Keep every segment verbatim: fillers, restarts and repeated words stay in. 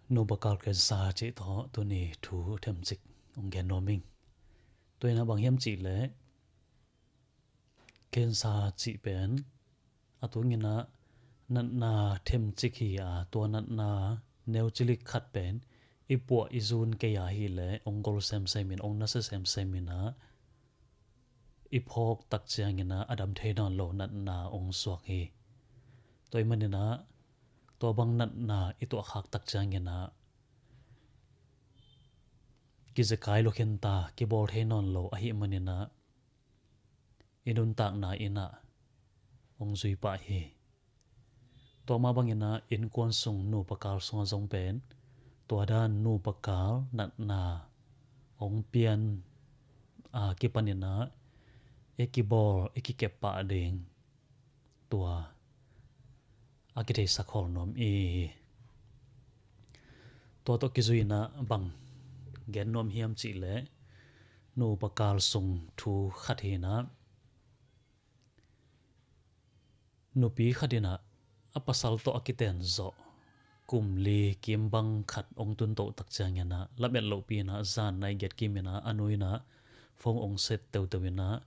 Nupa kal cancer cih tawh tuni thu themcik hong gen nuam ing. Tua in ah bang hiam cih leh, cancer cih pen a tung in ah natna themcik hi a, tua natna neucilik khat pen i puah i zun kei a hi leh hong gol semsem in, hong nasia semsem in ah i phawk tak ciangin ah a dam thei nawn lo natna hong suak hi. Tua ahih manin ah tua bang natna i tuahkhak tak ciangin ah kizekai lua khin ta, kibawl thei nawn lo ahih manin ah i nuntakna in ah hong zui pah hi. Tua mah bangin ah innkuan sung nupa kal sungah zong pen tua dan nupa kal natna hong pian a kipanin ah i kibawl, i kikep pah ding tua a kitheisak hawl nuam i hi. Tua tawh kizui in ah bang gen nuam hiam cih leh, nupa kal sung thu khat hi in ah, nupi khat in ah a pasal tawh a kiten zawh kum li kim bang khat hong tun toh tak ciangin ah, lamet lohpi in ah zan nai giat kim in ah a nu in ah phone hong set teuteu in ah,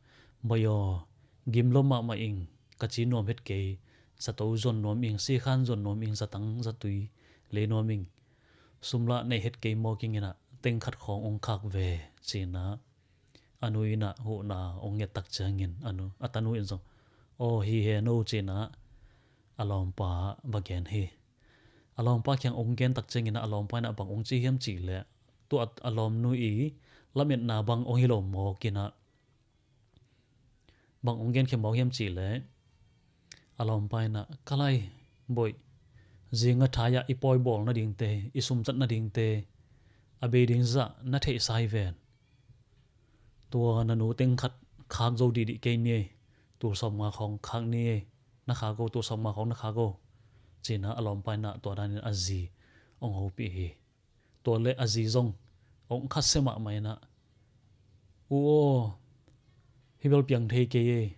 "Bai aw, gim lua mahmah ing, ka ci nuam het kei, zato zuan nuam ing, sikhan zuan nuam ing, zatang zatui lei nuam ing, sum lah nei het kei mawk ing in ah, teng khat khawng hong khak ve," ci in ah a nu in ah huhna hong nget tak ciangin a nu, a tanu in zong, "Aw, hi hen aw," ci in ah a lawmpa va gen hi. A lawmpa kiang hong gen tak ciangin ah a lawmpa in ah bang hong ci hiam cih leh, tua a lawmnu i lametna bang hong hi lo mawk in ah bang hong genkhia mawk hiam cih leh, a lawmpa in ah, "Ka lai, Bawi, zing a thai ah i pawi bawl nadingte, i sum zat nadingte a bei ding zah na theihsa hi ven. Tua na nu teng khat khak zo dihdih kei ni ei, tul sawmnga khawng khak ni ei, na khak o, tul sawmnga khawng na khak o," ci in ah a lawmpa in ah tua danin a zi hong hopih hi. Tua leh a zi zong hong khasia mahmah in ah, "U aw, hih bel piang thei kei ei.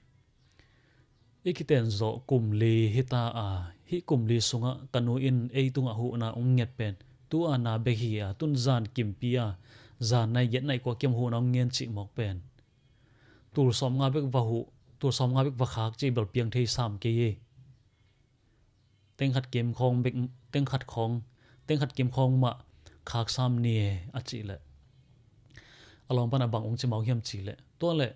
I kiten zawh kum li hi ta a, hih kum li sungah ka nu in ei tungah huhna hong nget pen, tu a na bek hi a, tun zan kimpi a, zan nai giat nai kua kiam huhna hong ngen cih mawk pen, tul sawmnga bek va huh, tul sawmnga bek va khak cih bel piang thei sam kei ei. Teng khat kim khawng bek, teng khat khawng, teng khat kim khawng mah khak sam ni e," a cih leh, a lawmpa in ah bang hong ci mawk hiam cih leh, "Tua leh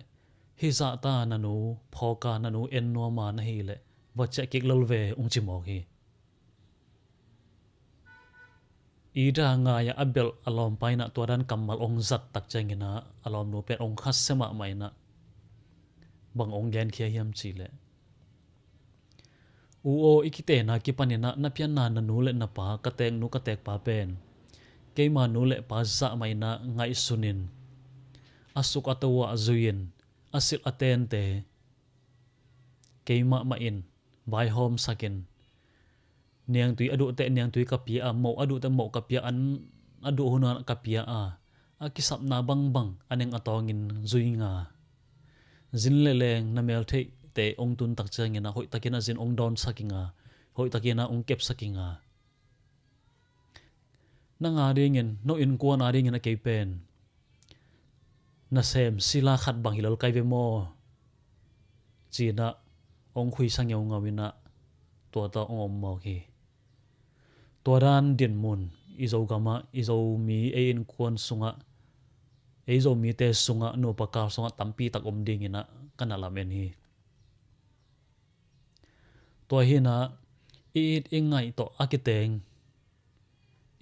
hih zah ta na nu phawk a, na nu en nuam a na hih leh va ciah kik lel ve," hong ci mawk hi. Ida ngai ah a belh a lawmpa in ah tua dan kammal hong zat tak ciangin ah a lawmnu pen hong khasia mahmah in ah bang hong genkhia hiam cih leh, "U aw, i kiten a kipanin ah na pianna na nu le na pa, ka teeknu ka teekpa pen keima nu le pa zah mah in ah ngaihsun in, a suk a to ah zui in, a silh a tente keimah mah in vaihawmsak in, niangtui a duh teh niangtui ka pia a, moh a duh teh moh ka pia, an a duh hun ah ka pia a, a kisapna bangbang a neng a tawngin zui nga. Zin le leng na meltheihte hong tun tak ciangin ah hoihtakin a zin hong dawnsak ing a, hoihtakin ah hong kepsak ing a. Nang a dingin, no innkuan a dingin ah kei pen nasem sila khat bang hi lel kai ve maw?" ci in ah hong khuisa ngeungau in ah tua tawh hong om mawk hi. Tua dan dinmun i Zogam ah, i Zomi, ei innkuan sungah, ei Zomite sungah, nupa kal sungah tampi tak om dingin ah ka na lamen hi. Tua hi in ah i it i ngaih tawh a kiteng,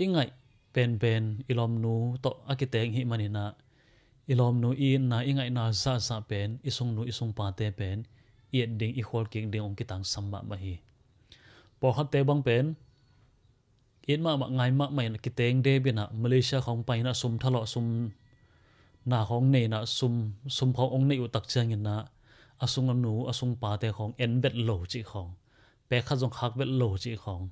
i ngaih penpen i lawmnu tawh a kiteng i hih manin ah, i lawmnu i itna, i ngaihna zahzah pen i sungnu i sungpate pen i et ding, i khual kik ding hong kitangsam mahmah hi. Pawlkhatte bang pen it mahmah, ngai mahmah in ah kiteng dep in ah, Malaysia khawng pai in ah sum thalawh, sum na khawng nei in ah, sum, sum khawng hong neih uh tak ciangin ah a sungnu a sungpate khawng en vet lo cih khawng, pek khat zong khak vet lo cih khawng,